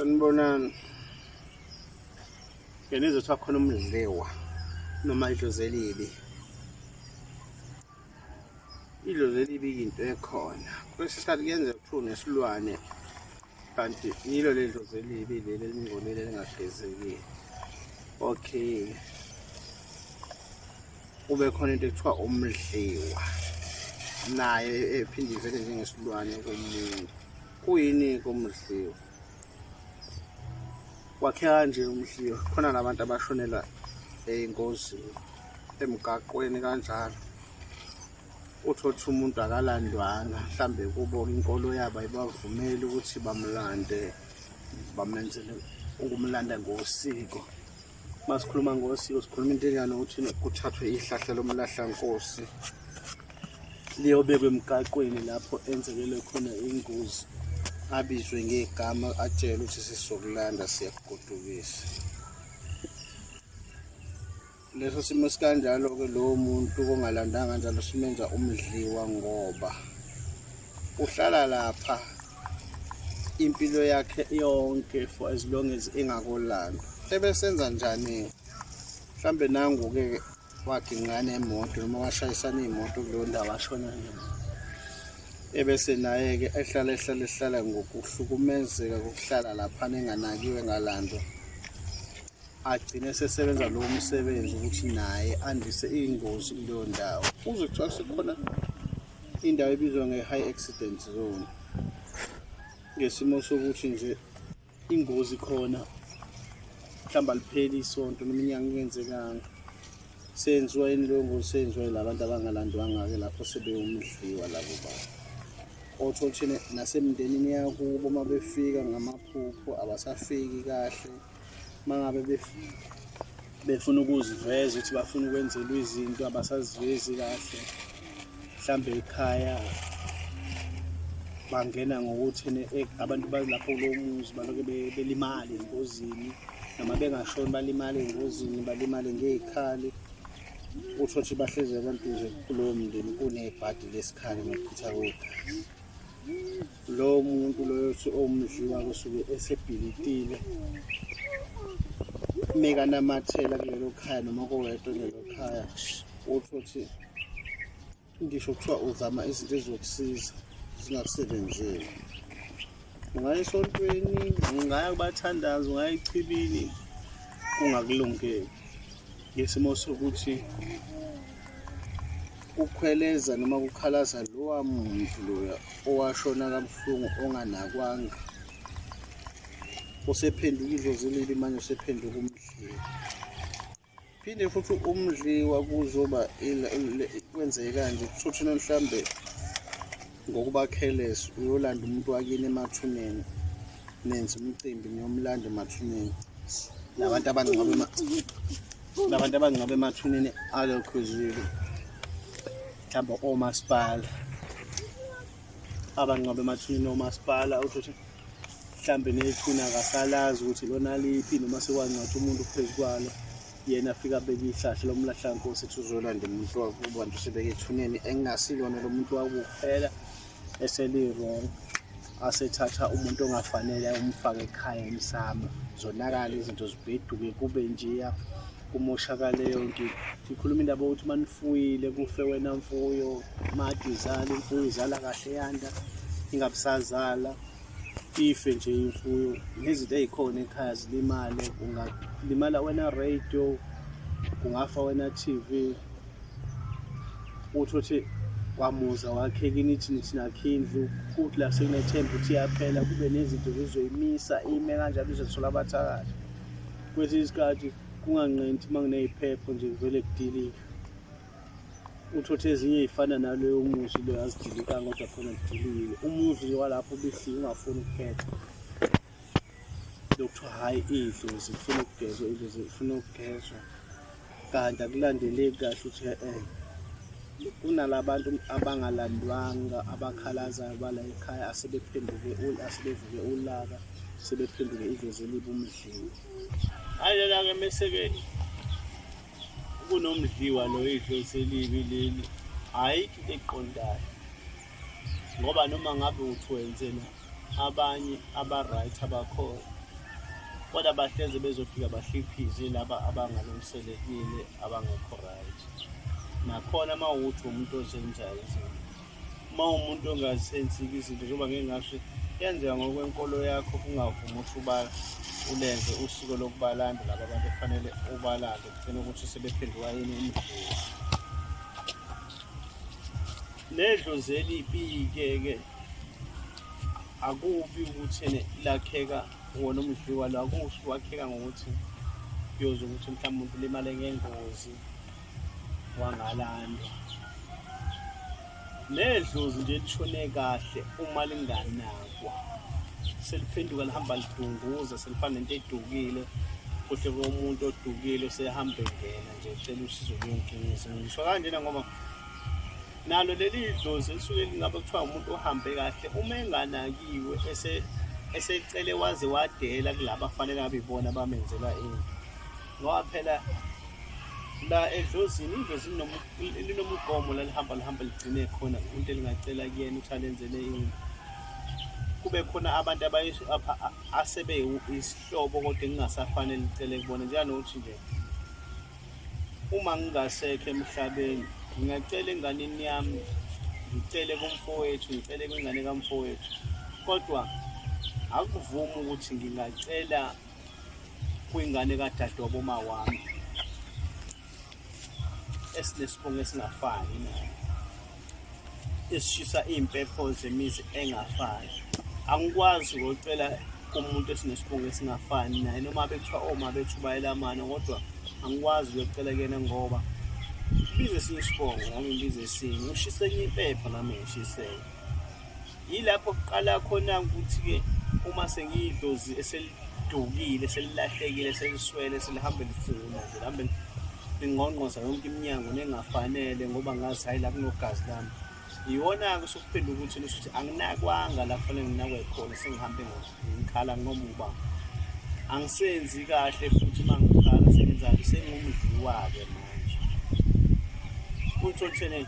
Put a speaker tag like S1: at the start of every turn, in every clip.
S1: Sanibonani. Ngenizwe kuthiwa khona umdliwa noma idlozi elibi. Idlozi elibi into ekhona. Kwesinye isikhathi kuyenzeka kuthiwa unesilwane kanti yilo leli dlozi elibi leli elingcolile elingagezekile. Okay. Kube khona into ekuthiwa umdliwa naye ephinde ivele njengesilwane kumuntu. Kuyini-ke umdliwa? Kwakheka kanje umdliwa, khona labantu abashonela ey'ngozini emgaqweni kanjalo. Uthole ukuthi umuntu akalandwanga mhlambe kubo inkolo yabo ayibavumeli ukuthi bamlande bamenzele ukumlanda ngosiko. Uma sikhuluma ngosiko sikhuluma into enjani ukuthi kuthathwe ihlahla lomlahlankosi liyobekwa emgaqweni lapho enzekele khona ingozi abizwe ngegama atshelwe ukuthi sizokulanda siyakugodukisa. Leso simo sikanjalo-ke lowo muntu ongalandanga kanjalo simenza umdliwa ngoba uhlala lapha impilo yakhe yonke for as long as engakolandwa. Ebesenza njani? Mhlambe nangu-ke waginqana emoto noma washayisana iy'moto kuleyo ndawo ashona kuyona. Ebese naye-ke ehlala ehlala ehlala ngokuhlukumezeka kokuhlala laphana enganakiwe engalandwa. Agcine esesebenza lowo msebenzi ukuthi naye andise iy'ngozi kuleyo ndawo. Kuze kuthiwa sekukhona indawo ebizwa nge-high accident zone ngesimo sokuthi nje ingozi khona mhlawumbe alipheli isonto noma inyanga ingenzekanga. Senziwa yini leyo ngozi? Senziwa yila bantu abangalandwanga-ke lapho sebewumdliwa labo bantu. Othola ukuthi nasemndenini yakubo uma befika ngamaphupho abasafiki kahle. Uma ngabe befuna ukuziveza ukuthi bafuna ukwenzelwa izinto abasazivezi kahle. Mhlambe ekhaya bangena ngokuthi abantu balapho kulowo muzi baloke belimale engozini noma bengashoni balimale engozini balimale ngey'khali. Uthole ukuthi bahlezi abantu nje kulowo mndeni kunebhadi lesikhali nokuchitha kwegazi. Lowo muntu loyo othi owumdliwa kusuke esebhilitile mekanamathela kulelo khaya noma kowedwa kulelo khaya uthole ukuthi ngisho kuthiwa uzama izinto ezizokusiza zingakusebenzeli. Ungaya esontweni, ungaya kubathandazi, ungaya echibini kungakulungeli ngesimo sokuthi kukhweleza noma kukhalaza lowa muntu loya owashona kabuhlungu onganakwanga usephenduka idlozi elibi manje usephenduka umdliwa. Phinde futhi umdliwa kuzoba kwenzeke kanje kuthuthuna mhlambe ngokuba careless uyolanda umuntu wakini emathuneni nenze umcimbi niyomlanda emathuneni labantu abangcwaba labantu abangcwaba emathuneni alokhuzile mhlawumbe omasipala abangcwaba emathuneni omasipala uthi mhlambe nethuna akasalazi ukuthi lona liphi noma sekwangcwatshwa umuntu phezu kwalo yena afike abeke ihlahla lomlahlankosi ethi uzolanda umuntu wakubo bantu sebeke ethuneni engingasilona lo muntu wakubo kuphela eseli-wrong asethatha umuntu ongafanele umfake ekhaya emsamo zonakala izinto zibheduke kube njeya kumoshakale yonke ngikhuluma indaba yokuthi uma nifuyile kufe wena mfuyo made izala imfuyo izala kahle yanda ingabusazala ife nje imfuyo nezinto ey'khona ekhaya zilimale kungalimala wena radio kungafa wena TV uthi uthi kwamuza wakheka inithi nithi nakho indlu kuthi la sekunethemba ukuthi iyaphela kube nezinto zizoyimisa ime kanjalo izothola abathakathi kwesinye isikhathi kunganqenti uma kuney'phepho nje kuvele kudilike uthothe ezinye ey'fana naloyo muzi loyo azidilikanga kodwa khona kudilikile umuzi walapho ubihlile ungafuni ukuphetha lokuthiwa hhayi idlozi lifuna ukugezwa idlozi lifuna ukugezwa kanti akulandeleki kahle ukuthi e-e kunalabantu abangalandwanga abakhalazayo bala ekhaya asebephenduke asebevuke ulaka sebephenduke idlozi elibi umdliwa Hayi lana-ke mese-ke kunomdliwa lo idlozi elibi leli ayikho into eqondayo ngoba noma ngabe uthi wenzena abanye aba-right abakhona. Kodwa bahleze bezofika bahliphize laba abangalungiselekile abangekho right. Nakhona uma ukuthi umuntu ozenzayo izinto, uma umuntu ongazenzi-ke izinto njengoba ngeke ngasho kuyenzeka ngokwenkolo yakho kungavumi ukuthi uba ulenze usiko lokubalanda laba bantu ekufanele ubalande kugcine ukuthi sebephenduka yini umdliwa. Nedlozi elibi-ke ke akubi ukuthi ene lakheka wona umdliwa lo akusho wakheka ngokuthi kuyoze ukuthi mhlawumbe umuntu ulimale ngengozi wangalandwa. Nedlozi nje lishone kahle uma linganakwa seliphenduka lihamba lidunguza selifana nento edukile kuhle komuntu odukile osehamba engena nje ecela usizo kuyonkinisa ngisho kanjena ngoba nalo leli dlozi elisuke lingabe kuthiwa umuntu ohambe kahle uma enganakiwe esecele waze wadela kulaba afanele ngabe ibona bamenzela into ngoba phela la edlozini idlozi linomgomo la lihamba lihamba ligcine khona umuntu elingacela kuyena ukuthi alenzele into kube khona abantu asebe isihlobo kodwa engingasafanele licele kubona njenganokuthi nje Uma ngingasekho emhlabeni ngingacela enganeni yami, ngicele kumfowethu, ngicele kwingane kamfowethu, kodwa akuvumi ukuthi ngingacela kwingane kadadewabo mawami esinesibongo esingafani naye, esishisa iy'mpepho zemizi engafani. Angikwazi ukuyocela kumuntu esinesibongo esingafani naye noma bekuthiwa oma bethu bayelamana, kodwa angikwazi ukuyocela kuyena ngoba ubize esinye isibongo nami ngibize esinye, ushise enye impepho nami ngishisele. Yilapho kuqala khona ukuthi-ke uma sengiyidlozi eselidukile, selilahlekile, seliswele, selihambe lifuna nje lihambe lingqongqoza yonke iminyango nengafanele ngoba ngazi hhayi la kunogazi lami. Iwona-ke usukuphenduka ukuthi nisho ukuthi anginakwanga la kufanele nginakwe khona sengihambe ngikhala noma uba angisenzi kahle futhi uma ngikhala sengenzani sengumdliwa-ke manje. Uthole uthene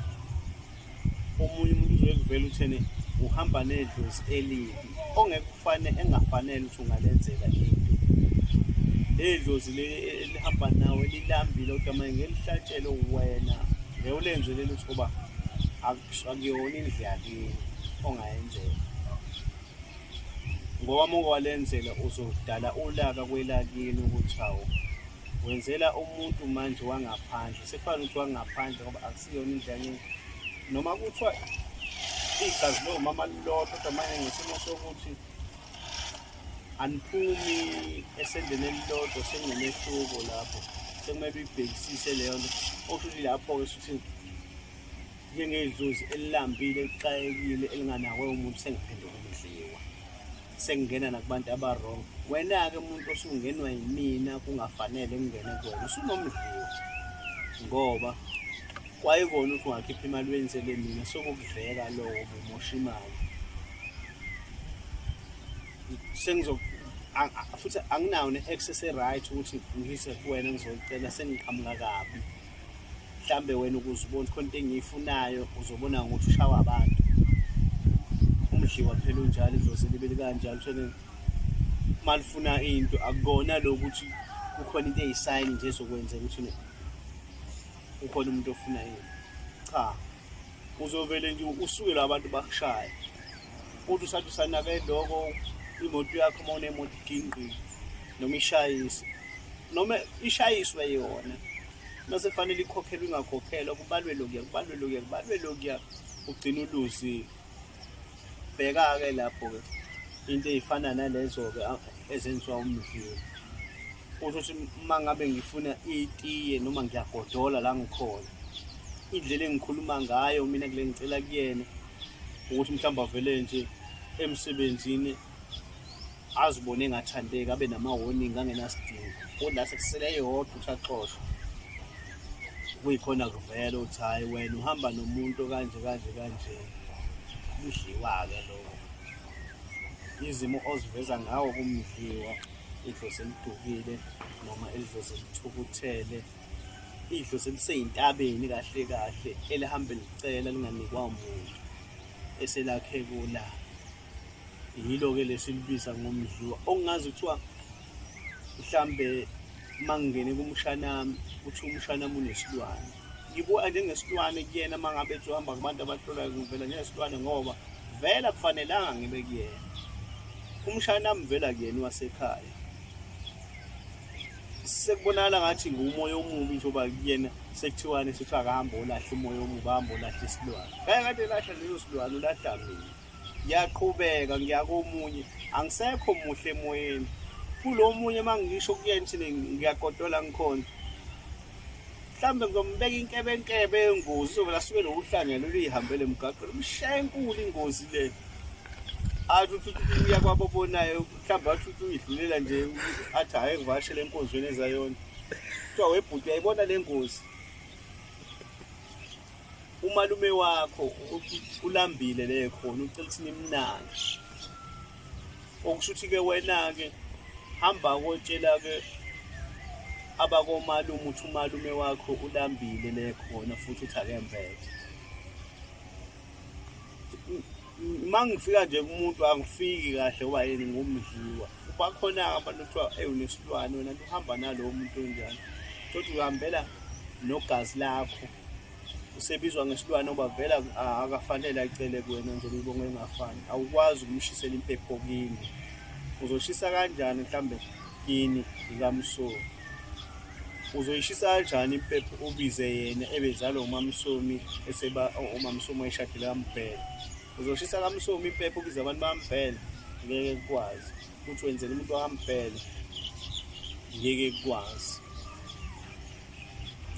S1: omunye umuntu uzoke kuvele uthene uhamba nedlozi elibi ongeke ufane engafanele ukuthi ungalenzela into. Leli dlozi leli elihamba nawe lilambile kodwa manje ngelihlatshelwe wena ngeke ulenzele lutho ngoba akuyona indlu yakini ongayenzela ngoba uma ukwalenzela uzodala ulaka kwelakini ukuthi hawu wenzela umuntu manje wangaphandle sekufana ukuthi wangaphandle ngoba akusiyona indlu yakini noma kuthiwa igazi lomama lilodwa kodwa manje ngesimo sokuthi aniphumi esendeni elilodwa sekunomehluko lapho sekumele uyibhekisise leyo nto okusho ukuthi lapho-ke suthi njengedlozi elilambile elixakekile elinganakwe umuntu sengiphenduka umdliwa sengingena nakubantu aba-wrong wena-ke umuntu osungenwa yimina kungafanele ngingene kuwena usunomdliwa ngoba kwayikona ukuthi ungakhipha imali wenzele mina sokukudleka lowo bumosha imali sengizo futhi anginawo ne-access e-right ukuthi ngise kuwena ngizocela sengiqhamuka kabi mhlambe wena ukuze ubone khona into engiyifunayo uzobona ngokuthi ushawa abantu umdliwa phela unjalo idlozi libe likanjalo uthole uma lifuna into akukona lokuthi kukhona into eyisayini nje ezokwenzeka ukuthi ukhona umuntu ofuna yini cha uzovele nje usuke la bantu bakushaya uthi usathi usanake lokho imoto yakho uma unemoto igingqile noma ishayise noma ishayiswe yona mase fanele ikhokhelwe ingakhokhelwa kubalwe lokuya kubalwe lokuya kubalwe lokuya ugcina uluzile bheka-ke lapho-ke into ey'fana nalezo-ke ezenziwa umdliwa kusho ukuthi uma ngabe ngifuna itiye noma ngiyagodola la ngikhona indlela engikhuluma ngayo mina kule ngicela kuyena ukuthi mhlawumbe avele nje emsebenzini azibone engathandeki abe nama-warning angenasidingo kodwa sekusele eyodwa ukuthi axoshwe kuyikhona kuvela ukuthi hhayi wena uhamba nomuntu kanje kanje kanje kudliwa-ke lokho izimo oziveza ngawo kumdliwa idlozi elidukile noma idlozi elithukuthele idlozi eliseyintabeni kahle kahle elihambe licela linganikwa muntu eselakhe kula yilo-ke lesilibiza ngomdliwa okungazi kuthiwa Mhlambe uma ngingene kumshanami uthi umshanami unesilwane, ngibuka njengesilwane kuyena. Uma ngabe ethi uhamba kubantu abahlolayo, ngivela njengesilwane ngoba vele akufanelanga ngibe kuyena. Umshanami vele akuyena wasekhaya, sekubonakala ngathi ngumoya omubi njengoba kuyena sekuthiwane sekuthiwa akahambe olahla umoya omubi, ahambe olahla isilwane. Kanye kade elahla leso silwane, ulahla mina. Ngiyaqhubeka ngiya komunye, angisekho muhle emoyeni kulo munye. Uma ngisho kuyena thina ngiyagodola ngikhona, mhlawumbe ngizombeka inkebenkebe yengozi, uzovela asuke lokuhlangela luyihambele emgaqweni, umshaya enkulu ingozi le. Athi uthi uya kwabobonayo, mhlawumbe athi uthi uyidlulela nje, athi hhayi ngivakashele enkonzweni ezayona. Kuthiwa webhuti, uyayibona le ngozi, umalume wakho ulambile le khona, ucela ukuthi nimnake. Okusho ukuthi-ke wena-ke hamba kotshela-ke abakomalume ukuthi umalume wakho ulambile le khona, futhi uthi akembethe. Uma ngifika nje kumuntu angifiki kahle ngoba yini, ngumdliwa. Bakhona-ke abantu kuthiwa eyi unesilwane wena, uhamba nalowo muntu onjalo, kodwa uhambela nogazi lakho, usebizwa ngesilwane ngoba vele akafanele acele kuwena nje imibongo engafani. Awukwazi ukumshisela impepho kini, uzoshisa kanjani mhlambe kini likaMsomi? Uzoyishisa kanjani impepho ubize yena ebezalwa uMaMsomi, eseba uMaMsomi wayeshadile kaMbhele? Uzoshisa kaMsomi impepho ubize abantu baMbhele? Ngeke kukwazi ukuthi wenzele umuntu wakaMbhele, ngeke kukwazi.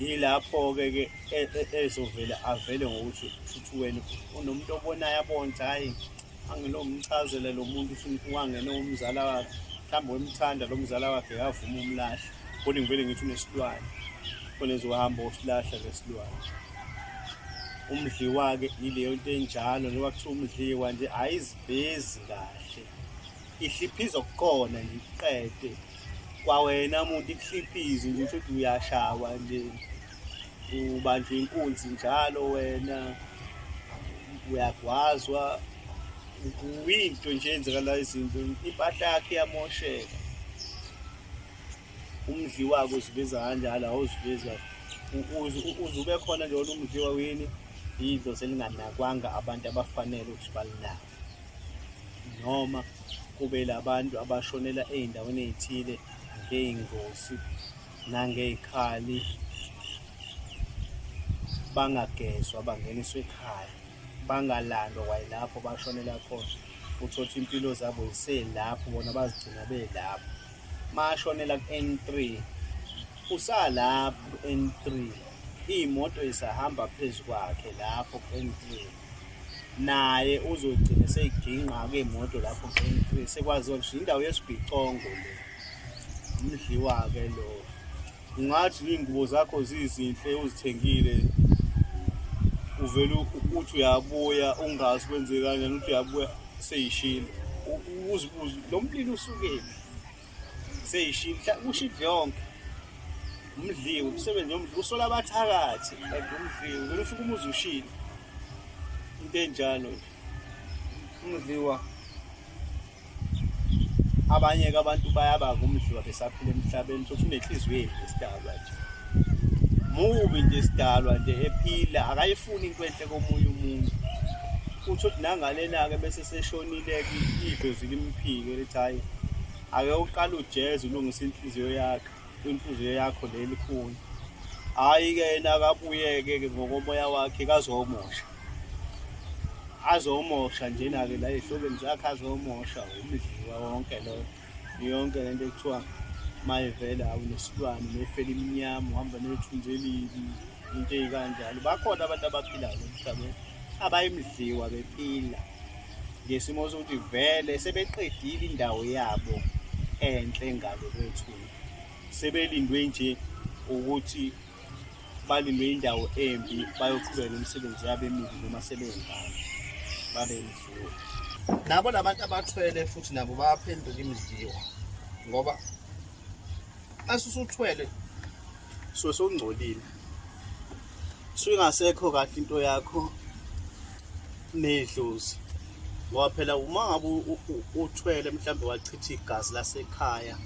S1: Yilapho-ke ke ezovele avele ngokuthi futhi wena unomuntu obonayo, abone ukuthi hhayi, anginomchazela lo muntu wangena umzala wakhe, mhlawumbe wemthanda lo mzala wakhe, yavuma umlahla. Kodwa ngivele ngithi unesilwane khona ezohamba osilahla lesilwane. Umdliwa-ke yileyo nto enjalo, njengoba kuthiwa umdliwa nje ayizivezi kahle, ihliphiza okukhona nje iqede kwawena muntu, ikuhliphize nje uthi uyashawa nje, ubanjwa inkunzi njalo, wena uyagwazwa. Kuyinto nje eyenzekala izinto, impahla yakhe iyamosheka. Umdliwa-ke uzibiza kanjalo, awuzivezi kahle, uze ube khona nje wona umdliwa wini idlozi elinganakwanga abantu abafanele ukuthi balinake, noma kube labantu abashonela ey'ndaweni ey'thile ngey'ngozi nangey'khali, bangagezwa, bangeniswe ekhaya, bangalandwa kwayilapho bashonela khona. Uthole ukuthi impilo zabo ziselapho, bona bazigcina belapho. Mashonela ku-N3, usalapho ku-N3, iy'moto zisahamba phezu kwakhe lapho ku-N3, naye uzogcina seyigingqa-ke imoto lapho ku-N3, sekwaziwa ngisho indawo yesibhicongo le. Umdliwa-ke lo. Ungathi iy'ngubo zakho zizinhle uzithengile, uvele uthi uyabuya ungazi kwenzeke kanjani, uthi uyabuya seyishile, uzibuze lo mlilo usukephi, seyishile, kusho indlu yonke. Umdliwa, umsebenzi womdliwa usola abathakathi, and umdliwa uvele ufike umuzi ushile, into enjalo nje.
S2: Umdliwa.
S1: Abanye-ke abantu bayabanga umdliwa besaphila emhlabeni, sokuthi unenhliziyo embi esidalwa nje, mubi nje sidalwa nje ephila, akayifuni into enhle komunye umuntu. Uthi uthi nangalena-ke bese seshonile-ke, idlozi limphike lithi hhayi, ake uqale ujeze ulungise inhliziyo yakhe, inhliziyo yakho le elikhulu. Hhayi-ke yena akabuyeke-ke ngokomoya wakhe, kazomosha, azomosha njena-ke la ey'hlobeni zakhe, azomosha umdliwa wonke lo, yonke lento ekuthiwa mayivela awunesilwane nefela imnyama, uhamba nethunzi elibi, into ey'kanjalo. Bakhona abantu abaphilayo emhlabeni abayimdliwa bephila ngesimo sokuthi vele sebeqedile indawo yabo enhle ngale kwethuna, sebelindwe nje ukuthi balindwe indawo embi, bayoqhubeka nemisebenzi yabo emibi noma sebengane babe imdliwa.
S2: Nabo labantu abathwele futhi nabo bayaphenduka imidliwa, ngoba
S1: asusuthwele so sokungcolile, suyingasekho kahle into yakho nedlozi, ngoba phela uma ngabe uthwele mhlawumbe wachitha igazi lasekhaya.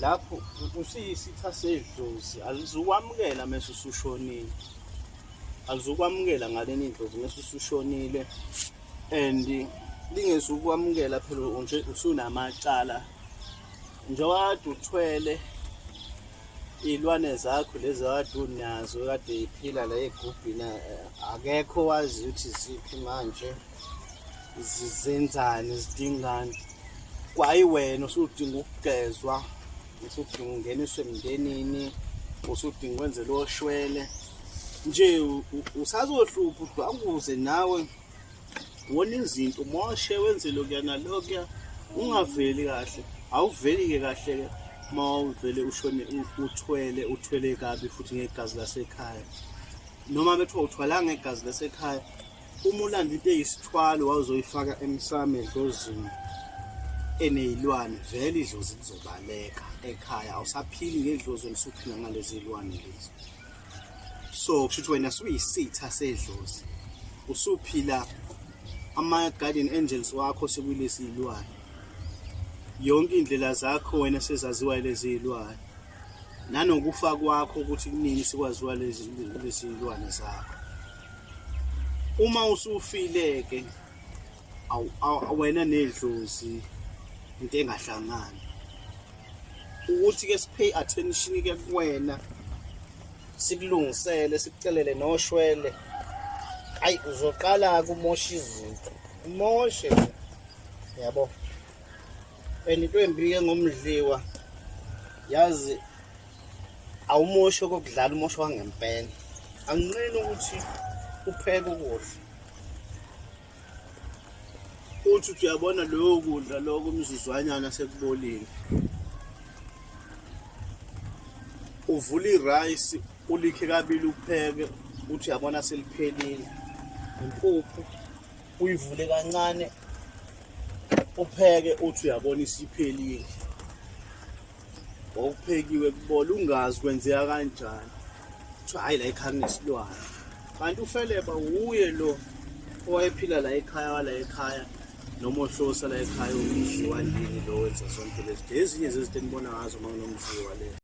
S1: Lapho usiyisitha sedlozi, alizukwamukela mese usushonile, alizukwamukela ngaleni idlozi mese usushonile, and lingezukwamukela phela nje usunamacala njengoba kade uthwele iy'lwane zakho lezi kade unazo kade yiphila la egubhini, akekho wazi ukuthi ziphi manje, zenzani, zidingani. Kwayi wena usudinga ukugezwa, usudinga ukungeniswa emndenini, usudinga ukwenzelwa oshwele nje, usazohlupha udwanguze nawe wona izinto, umoshe, wenze lokuya nalokuya, ungaveli kahle. Awuveli-ke kahle-ke uma uvele ushone uthwele, uthwele kabi futhi ngegazi lasekhaya, noma bethiwa uthwalanga ngegazi lasekhaya. Uma ulanda into eyisithwalo wawuzoyifaka emsamo edlozini eney'lwane, vele idlozi lizobaleka ekhaya, awusaphili ngedlozi, usuphila ngalezi y'lwane lezi. So kusho ukuthi wena suyisitha sedlozi, usuphila ama-guardian angels wakho sekulezi y'lwane, yonke iy'ndlela zakho wena sezaziwa lezi y'lwane, nanokufa kwakho ukuthi kunini sikwaziwa lezi y'lwane zakho. Uma usufile-ke wena nedlozi into engahlangani, ukuthi-ke si-pay attention-ke kuwena, sikulungisele, sikucelele noshwele. Ayi, uzoqala-ke umoshe izinto, umoshe yabo. And into embi-ke ngomdliwa, yazi, awumoshi okokudlala, umosho wangempela. Anginqeni ukuthi upheke ukudla, uthi uthi uyabona loyo kudla lokho umzuzwanyana sekubolile, uvula irayisi ulikhe kabili, upheke, uthi uyabona seliphelile. Impuphu uyivule kancane, upheke, uthi uyabona isiphelile. Okuphekiwe kubola, ungazi kwenzeka kanjani. Kuthiwa hhayi, la ekhaya kunesilwane, kanti ufeleba wuye lo owayephila la ekhaya, wala ekhaya, noma ohlosa la ekhaya, umdliwa ndini lo wenza zonke lezi. Ezinye zezinto enibona ngazo uma kunomdliwa lezo.